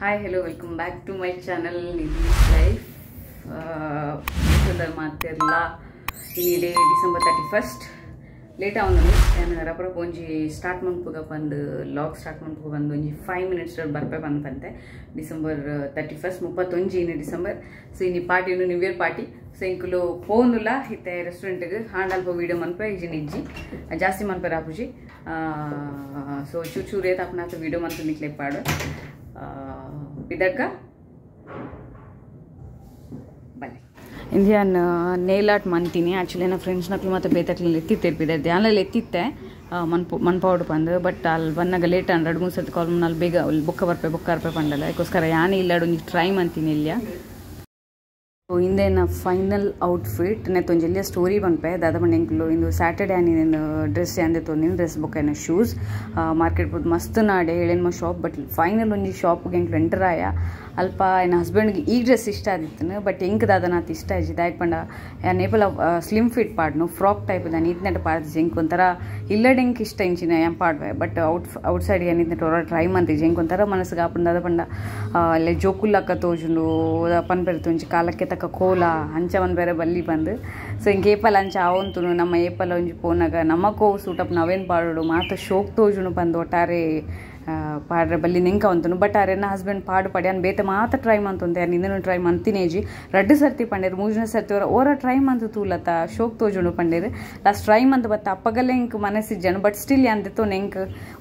Hi hello welcome back to my channel Nidhi's life. ಮಾತಿರ್ಲ ಇನ್ನಿಡೆ December 31 late ಆವೊಂದುಂಡು. ಯಾನ್ ರಪರಪ ಒಂಜಿ start ಮನ್ಪುಗ ಪಂದ್ ಲಾಗ್ ಸ್ಟಾರ್ಟ್ ಮನ್ಪುಗ ಬಂದು ಒಂಜಿ 5 ಮಿನಿಟ್ಸ್ ಬರ್ಪೆ ಪಂದ್ ಪಂತೆ. ಡಿಸೆಂಬರ್ 31 31 ಇನಿ ಡಿಸೆಂಬರ್. ಸೊ ಇನಿ ಪಾರ್ಟಿ ಉಂಡು, ನ್ಯೂ ಇಯರ್ ಪಾರ್ಟಿ. ಸೊ ಇಂಕುಲು ಪೋಂದುಲ ಇತ್ತೆ ರೆಸ್ಟೋರೆಂಟ್ಗ್ ಹಾಂಡಲ್ಪ ವೀಡಿಯೋ ಮನ್ಪೆ ಇಜ್ಜಿ ನಿಜ್ಜಿ ಜಾಸ್ತಿ ಮನ್ಪೆರ್ ಆಪುಜಿ. ಸೊ ಚೂರು ಚೂರು ಏತ್ ಆಪುನಾತ್ ವೀಡಿಯೋ ಮನ್ಪು ನಿಕ್ಲೆ ಪಾಡು ಪಿದಡ್ಕ ಬಲೆ. ಇಂಡಿಯನ್ ನೇಲ್ ಆರ್ಟ್ ಮಂತೀನಿ. ಆ್ಯಕ್ಚುಲಿ ನನ್ನ ಫ್ರೆಂಡ್ಸ್ ನಕ್ಲು ಮತ್ತು ಬೇತಕ್ಲೆಲ್ಲ ಎತ್ತಿತ್ತೆ ಪಿದರ್ ಧ್ಯಾನಲ್ಲಿ ಎತ್ತಿತ್ತೆ ಮನ್ಪು ಮನ್ಪಾವಡು ಪಂದು. ಬಟ್ ಅಲ್ಲಿ ಬಂದಾಗ ಲೇಟ್ ಅಂಡ್ 2-3 ಸರ್ತಿ ಕಾಲ್ ಅಲ್ಲಿ ಬೇಗ ಅಲ್ಲಿ ಬೊಕ್ಕ ಬರ್ಪೆ ಬೊಕ್ಕ ಬರ್ಪೆ ಪಂಡಲ್ಲ, ಅದಕ್ಕೋಸ್ಕರ ಯಾನೇ ಇಲ್ಲಾಡು ಒಂಜಿ ಟ್ರೈ ಮಂತೀನಿ ಇಲ್ಲಿಯ. ಸೊ ಇಂದೇನ ಫೈನಲ್ ಔಟ್ಫಿಟ್ ನೆತ್ತೊಂಜಿ ಎಲ್ಲಿಯ ಸ್ಟೋರಿ ಪನ್ಪೆ ದಾದ ಪಂಡ ಎಂಕುಲು ಇಂದು ಸ್ಯಾಟರ್ಡೆ ಆನಿ ಡ್ರೆಸ್ ಅಂದೆ ತೊಂದಿನಿ ಡ್ರೆಸ್ ಬೊಕ್ಕ ಏನ ಶೂಸ್ ಮಾರ್ಕೆಟ್ ಪೋದು ಮಸ್ತ್ ನಾಡೆ ಏಳೆನ್ಮ ಶಾಪ್. ಬಟ್ ಫೈನಲ್ ಒಂಜಿ ಶಾಪ್ಗೆ ಎಂಕುಲು ಎಂಟರ್ ಆಯ. ಅಲ್ಪ ಎನ್ನ ಹಸ್ಬೆಂಡ್ಗೆ ಈ ಡ್ರೆಸ್ ಇಷ್ಟ ಆದಿತ್ತನು, ಬಟ್ ಎಂಕ್ ದಾದನಾತ್ ಇಷ್ಟ ಆಯ್ತು. ದಾಯಕ್ ಪಂಡ ಯಾನ್ ಏಪಲ ಸ್ಲಿಮ್ ಫಿಟ್ ಪಾಡ್ನು ಫ್ರಾಕ್ ಟೈಪ್ ದಾನಿ ಇತ್ನೆಟ್ ಪಾಡ್ದಿಜಿ. ಎಂಕ್ ಒಂಥರ ಇಲ್ಲಡೆ ಎಂಕ್ ಇಷ್ಟ ಇಂಚಿನ ಯಾನ್ ಪಾಡ್ವೆ, ಬಟ್ ಔಟ್ ಸೈಡ್ ಯಾನ್ ಇತ್ನೆಟ್ ಹೊರ ಟ್ರೈ ಮಂತಿಜಿ. ಎಂಕ್ ಒಂಥರ ಮನಸ್ಸಿಗೆ ಆಪುಂಡು ದಾದ ಪಂಡ ಅಲ್ಲೇ ಜೋಕುಲ್ಲಕ್ಕ ತೋಜುಂಡು ಪನ್ಪೆರ್ತು ಒಂಜಿ ಕಾಲಕ್ಕೆ ತಕ್ಕ ಕೋಲ ಅಂಚ ಬೇರೆ ಬಲ್ಲಿ ಬಂದು. ಸೊ ಇಂಕ ಏಪಲ ಅಂಚ ಆವೊಂತುನು ನಮ್ಮ ಏಪಲ ಒಂಜಿ ಪೋನಾಗ ನಮಕೋ ಸೂಟಪ್ ನಾವೇನು ಪಾಡೋಡು ಮಾತ ಶೋಕ್ ತೋಜುನು ಬಂದು ಒಟ್ಟಾರೆ ಪಾಡ್ರೆ ಬಲ್ಲಿ ನಿಂಕ ಉಂತುನು. ಬಟ್ ಆರೆನ ಹಸ್ಬೆಂಡ್ ಪಾಡು ಪಾಡಿ ಅನ್ ಬೇತೆ ಮಾತ ಟ್ರೈ ಮಂತುಂತೆ ಅನ್ ಇಂದನು ಟ್ರೈ ಮಂತಿನೇಜಿ ರಡ್ಡು ಸರ್ತಿ ಪಂಡೇರು ಮೂಜನೇ ಸರ್ತಿ ಅವರ ಓರ ಟ್ರೈ ಮಂತು ತೂಲತ ಶೋಕ್ ತೋಜುಂಡು ಪಂಡೇರು. ಲಾಸ್ಟ್ ಟ್ರೈ ಮಂತ್ ಬತ್ತ ಅಪ್ಪಗಲ್ಲೇ ಇಂಕ್ ಮನಸ್ಸಿಜ್ಜನು. ಬಟ್ ಸ್ಟಿಲ್ ಅಂದಿತ್ತು ಎಂಕ್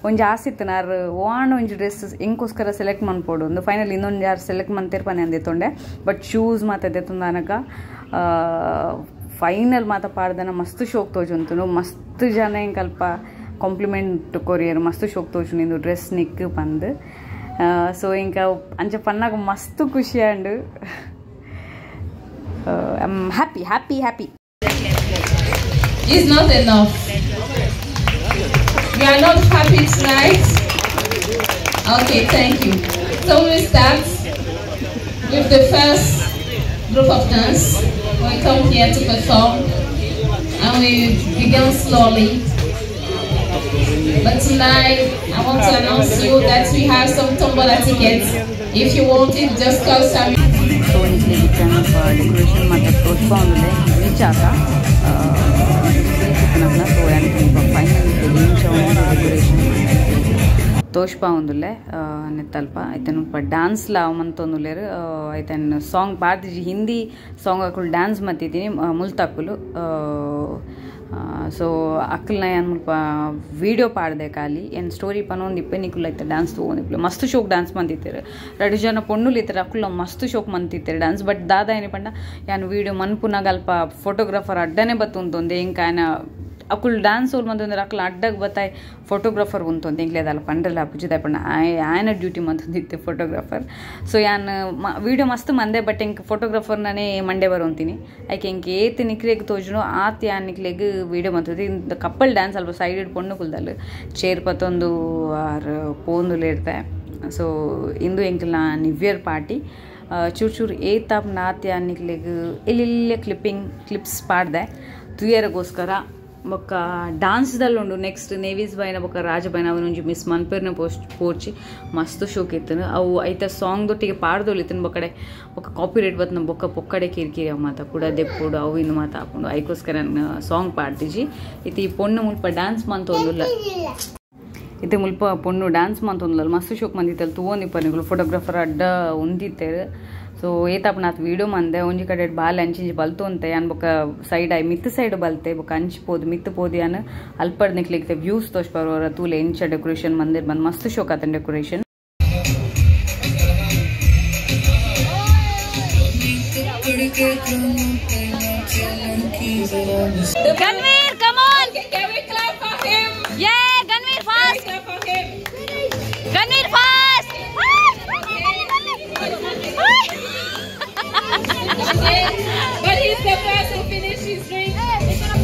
ಒಂಜಿ ಆಸಿತ್ತು ನಾರು ಓಣ ಒಂಜಿ ಡ್ರೆಸ್ ಎಂಕೋಸ್ಕರ ಸೆಲೆಕ್ಟ್ ಮನ್ಪೋಡು ಒಂದು ಫೈನಲ್ ಇನ್ನೊಂದು ಯಾರು ಸೆಲೆಕ್ಟ್ ಮಂತೇರ್ ಪಂದೆ ಅಂದಿತ್ತೊಂಡೆ. ಬಟ್ ಶೂಸ್ ಮಾತ ದೆತ್ತೊಂದು ಫೈನಲ್ ಮಾತ ಪಾಡ್ದನ ಮಸ್ತ್ ಶೋಕ್ ತೋಜುಂತುನು. ಮಸ್ತ್ ಜನ ಎಂಕ್ ಅಲ್ಪ ಕಾಂಪ್ಲಿಮೆಂಟ್ ಕೊರಿಯರ್ ಮಸ್ತ್ ಶೋಕ್ ತೋಜುಂಡು ಇಂದು ಡ್ರೆಸ್ ನಿಕ್ ಪಂದ್. ಸೊ ಇಂಕ ಅಂಚ ಪನ್ನಾಗ ಮಸ್ತ್ ಖುಷಿ and I am happy happy happy. It's not enough. We are not happy tonight. Okay, thank you. So we start with the first group of dance. We come here to perform and we began slowly. But tonight, I want to announce you that we have some tombola tickets. If you want it, just call Sammy. So decoration ಮಾತ್ರ ತೋಚ್ಪಾਉਂದೆ reach ಆತ ಸೊ final decoration ತೋಚ್ಪಾਉਂದುಲ್ಲೆ ನೆತ್ತಲ್ಪ ಐತನ್ ಮುಲ್ಪ dance ಲ ಮಂತೊಂದುಲ್ಲೆರ್. ಐತನ್ song ಪಾಡ್ದಿಜಿ, Hindi song ಅಕುಲು dance ಮತ್ತಿದ್ದೀನಿ ಮುಲ್ತಕ್ಕುಲು. ಸೊ ಅಕ್ಕಲ್ನ ಯಾನ್ ಮುಲ್ಪ ವೀಡಿಯೋ ಪಾಡ್ದೆ ಖಾಲಿ ಏನು ಸ್ಟೋರಿ ಪನೊಂದಿಪ್ಪೆ ನಿಕುಲು ಐತೆ ಡ್ಯಾನ್ಸ್ ತಗೊಂಡಿಪ್ಪೆ ಮಸ್ತ್ ಶೋಕ್ ಡ್ಯಾನ್ಸ್ ಮಂತಿತ್ತೆರ್. 2 ಜನ ಪೊಣ್ಣುಲು ಇತ್ತೆರ್, ಅಕ್ಕುಲ ಮಸ್ತ್ ಶೋಕ್ ಮಂತಿತ್ತೆರ್ ಡ್ಯಾನ್ಸ್. ಬಟ್ ದಾದ ಏನಿ ಪಂಡ ಯಾನ್ ವೀಡಿಯೋ ಮನ್ಪುನಾಗ ಅಲ್ಪ ಫೋಟೋಗ್ರಾಫರ್ ಅಡ್ಡನೆ ಬತ್ತುಂತೊಂದೆ. ಎಂಕ್ ಆಯನ ಅಕುಲು ಡ್ಯಾನ್ಸ್ ಓಲ್ ಮಂತೊಂದ್ರೆ ಅಕ್ಲ ಅಡ್ಡಗ್ ಬತ್ತಾಯ್ ಫೋಟೋಗ್ರಾಫರ್ ಉಂತೊಂದು ಎಂಕ್ಲೆ ಅದಲ್ಲ ಪಂಡ್ರೆಲ್ಲ ಪೂಜಿದ ಪಂಡ ಆಯನ ಡ್ಯೂಟಿ ಮಂತೊಂದಿತ್ತೆ ಫೋಟೋಗ್ರಾಫರ್. ಸೊ ಯಾನ್ ವೀಡಿಯೋ ಮಸ್ತ್ ಮಂದೆ, ಬಟ್ ಎಂಕ್ ಫೋಟೋಗ್ರಾಫರ್ನೇ ಮಂಡೆ ಬರೋಂತೀನಿ. ಐಕೆ ಎಂಕ್ ಏತ್ ನಿಕ್ಲೆಗ್ ತೋಜುನು ಆತ್ ಯಾನ್ ನಿಕ್ಲೆಗ್ ವೀಡಿಯೋ ಮಂತೊಂದು. ಇಂತ ಕಪ್ಪಲ್ ಡ್ಯಾನ್ಸ್ ಅಲ್ಪ ಸೈಡ್ ಪೊಣ್ಣು ಕುಲ್ದಲ್ ಚೇರ್ ಪತ್ತೊಂದು ಆರ್ ಪೋಂದುಲು ಇರ್ತೆ. ಸೊ ಇಂದು ಎಂಕ್ಲ ನ್ಯೂ ಇಯರ್ ಪಾರ್ಟಿ ಚೂರು ಚೂರು ಏತಾಪ್ ನಾತ್ ಯಾನ್ ನಿಕ್ಲೆಗ್ ಎಲ್ಲೆಲ್ಲ ಕ್ಲಿಪ್ಸ್ ಪಾಡ್ದೆ ತುಯರಗೋಸ್ಕರ. ಬೊಕ್ಕ ಡಾನ್ಸ್ದಲ್ಲುಂಡು ನೆಕ್ಸ್ಟ್ ನೇವೀಸ್ ಬೈನ ಬೊಕ್ಕ ರಾಜ ಬೈನ ಅವನೊಂಜಿ ಮಿಸ್ ಮನ್ಪೇರ್ನ ಪೋಸ್ಟ್ ಪೋರ್ಚಿ ಮಸ್ತ್ ಶೋಕ್ ಇತ್ತನು. ಅವು ಐತ ಸಾಂಗ್ ದೊಟ್ಟಿಗೆ ಪಾಡ್ದೊಲಿತ್ತನು. ಬೊಕ್ಕಡೆ ಬೊಕ್ಕ ಕಾಪಿ ರೇಟ್ ಬತ್ತನ ಬೊಕ್ಕ ಪೊಕ್ಕಡೆ ಕಿರಿಕಿರಿ ಅವು ಮಾತ ಕೂಡ ದೆಪ್ಪುಡು ಅವು ಇನ್ನು ಮಾತ ಹಾಕೊಂಡು ಐಕೋಸ್ಕರ ಸಾಂಗ್ ಪಾಡ್ದಿಜಿ. ಇತ್ತೆ ಈ ಪೊಣ್ಣು ಮುಲ್ಪ ಡ್ಯಾನ್ಸ್ ಮಂತೊಂದುಲ್ಲ, ಇತ್ತೆ ಮುಲ್ಪ ಪೊಣ್ಣು ಡ್ಯಾನ್ಸ್ ಮಂತೊಂದುಲ್ಲ ಮಸ್ತ್ ಶೋಕ್ ಮಂದಿತ್ತಲ್ಲ ತೂವೊಂದಿಪ್ಪ ನಿಕುಲು ಫೋಟೋಗ್ರಾಫರ್ ಅಡ್ಡ ಉಂದಿತ್ತೇರು. ಸೊ ಏತಾಪನಾತ್ ವೀಡಿಯೋ ಮಂದೆ ಒಂಜಿ ಕಡೆ ಬಾಲ್ ಅಂಚಿಂಚಿ ಬಲ್ತು ಅಂತೆ ಯಾನ್ ಬೊಕ್ಕ ಸೈಡ್ ಆಯ್ ಮಿತ್ತು ಸೈಡ್ ಬಲ್ತೆ ಬೊಕ್ಕ ಅಂಚಿ ಪೋದು ಮಿತ್ತು ಪೋದು ಯಾನ್ ಅಲ್ಪಡ್ ನಿಕ್ಲೆಗ್ ವ್ಯೂಸ್ ತೋಚ್ಪರ ತೂಲೆ ಎಂಚ ಡೆಕೋರೇಷನ್ ಮಂದಿರ್ ಬಂದು ಮಸ್ತ್ ಶೋಕ್ ಆತನ್ decoration. Ganveer, come on! Can we clap for him? Yeah, Ganveer fast! Can we clap for him? Ganveer fast! But he's the first who finished his drink.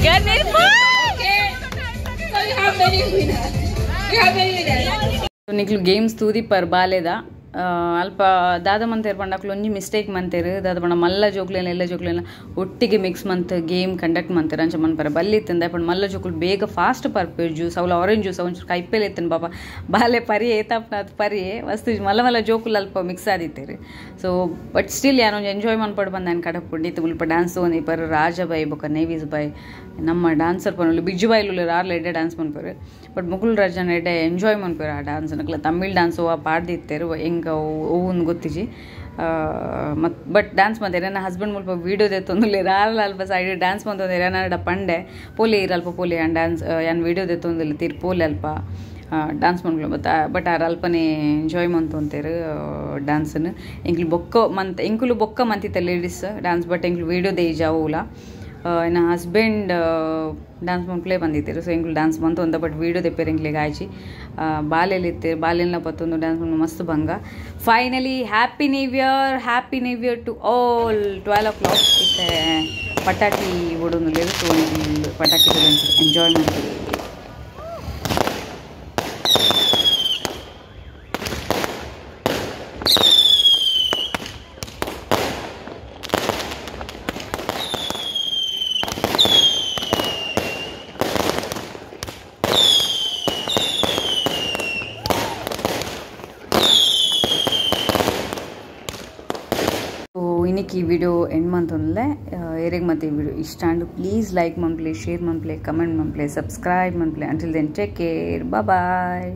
Ganveer fast! Okay. So you have many winners. You have many winners. ನಿಕ್ಲು games ತೂದಿ per ಬಾಲೆದ ಅಲ್ಪ ದಾದ ಮಂತೇರ್ ಪಂಡ ಅಕ್ಲು ಒಂಜಿ mistake ಮಂತೇರ್ ದಾದ ಪಂಡ ಮಲ್ಲ ಜೋಕ್ಲೆನ ಎಲ್ಲ ಜೋಕ್ಲೆನ ಒಟ್ಟಿಗೆ ಮಿಕ್ಸ್ ಮಂತ್ ಗೇಮ್ ಕಂಡಕ್ಟ್ ಮಂತೇರ್ ಅಂಚ ಮನ್ಪರೆ ಬಲ್ಲಿ ಇತ್ತಂದ ಪಂಡ ಮಲ್ಲ ಜೋಕುಲು ಬೇಗ ಫಾಸ್ಟ್ ಪರ್ಪೇರ್ ಜ್ಯೂಸ್ ಅವಲ ಆರೆಂಜ್ ಜ್ಯೂಸ್ ಒಂಚೂರು ಕೈಪೆಲೆ ಇತ್ತನ್ ಪಾಪ ಬಾಲೆ ಪರಿಯೇ ತಪ್ಪನ ಪರಿಯೇ ವಸ್ತು ಮಲ್ಲ ಮಲ್ಲ ಜೋಕುಲು ಅಲ್ಪ ಮಿಕ್ಸ್ ಆದಿತ್ತೇರು. ಸೊ ಬಟ್ ಸ್ಟಿಲ್ ಯಾನ್ ಒಂಜಿ ಎಂಜಾಯ್ ಮನ್ಪಡ್ ಬಂದ ನಾನು ಕಡಪುಂಡಿ ಇತ್ತು ಮುಲ್ಪ ಡ್ಯಾನ್ಸ್ ಒಂದಿ ಪರ್ ರಾಜಬಾಯಿ ಬೊಕ ನೇವೀಸ್ ಬಾಯ್ ನಮ್ಮ ಡಾನ್ಸರ್ ಪನ್ನುಲು ಬಿಜ್ಜು ಬಾಯ್ಲು ಆರ್ಲ ಎಡ್ಡೆ ಡ್ಯಾನ್ಸ್ ಮನ್ಪೇರು ಬಟ್ ಮುಕುಲ್ ರಾಜನ್ ಎಡ್ಡೆ ಎಂಜಾಯ್ ಮನ್ಪೇರು ಆ ಡ್ಯಾನ್ಸ್ ನಕ್ಲ ತಮಿಳ್ ಡ್ಯಾನ್ಸ್ ಆ ಪಾಡ್ದಿತ್ತೇರು ಹೆಂಗೆ ಹೂವನ್ನು ಗೊತ್ತಿಜಿ ಮತ್ತು ಬಟ್ ಡ್ಯಾನ್ಸ್ ಮಂತೇರು. ನನ್ನ ಹಸ್ಬೆಂಡ್ ಮುಲ್ಪ ವೀಡಿಯೋ ದೆತ್ತೊಂದುಲ್ಲೇರು ಆರ್ಲ ಅಲ್ಪ ಸೈಡ್ ಡ್ಯಾನ್ಸ್ ಮಂತೊಂದೇರು ಏನಾರ ಪಂಡೆ ಪೋಲಿ ಇರಲ್ಪ ಪೋಲಿ ಆ್ಯಂಡ್ ಡ್ಯಾನ್ಸ್ ಯಾನ್ ವೀಡಿಯೋ ದೆತ್ತೊಂದಿಲ್ಲ ತೀರ್ ಪೋಲಿ ಅಲ್ಪ ಡ್ಯಾನ್ಸ್ ಮನ್ಪುಲೆ ಬಟ್ ಬಟ್ ಆರ್ ಅಲ್ಪನೇ ಎಂಜಾಯ್ ಮಂತೊಂತೇರು ಡ್ಯಾನ್ಸನ್ನು. ಎಂಕ್ಲು ಬೊಕ್ಕ ಮಂತ್ ಎಂಕುಲು ಬೊಕ್ಕ ಮಂತಿತ್ತ ಲೇಡೀಸ್ ಡ್ಯಾನ್ಸ್ ಬಟ್ ಎಂಕ್ಲು ವೀಡಿಯೋ ದೇಜ ಅವುಲ. ನನ್ನ ಹಸ್ಬೆಂಡ್ ಡ್ಯಾನ್ಸ್ ಮನ್ಪ್ಲೇ ಬಂದಿತ್ತೇರು. ಸೊ ಎಂಕ್ಲು ಡ್ಯಾನ್ಸ್ ಮಂತೊಂದ ಬಟ್ ವೀಡಿಯೋ ದೆಪ್ಪೇರು ಎಂಕ್ಲೆಗ್ ಆಯ್ಚಿ. ಬಾಲೆಲಿ ಇತ್ತೇರು ಬಾಲೆಲ್ಲ ಬತ್ತೊಂದು ಡ್ಯಾನ್ಸ್ ಮಂತು ಮಸ್ತ್ ಭಂಗ. Finally happy new year, happy new year to all. 12 o'clock ಇತ್ತೆ ಪಟಾಕಿ ಬುಡೊಂದುಲ್ಲೆರ್. ಸೊ ಪಟಾಕಿ ಎಂಜಾಯ್ ಮಾಡ್ತೀವಿ. ಇನ್ನಿಕ್ಕೆ ಈ ವಿಡಿಯೋ ಎಂಡ್ ಮಂತೊಂದುಲ್ಲೆ. ಏರೆಗ್ ಮತ್ತೆ ಈ ವಿಡಿಯೋ ಇಷ್ಟ and please like ಮನ್ಪ್ಲೆ, share ಮನ್ಪ್ಲೆ, comment ಮನ್ಪ್ಲೆ, subscribe ಮನ್ಪ್ಲೆ. Until then take care, bye.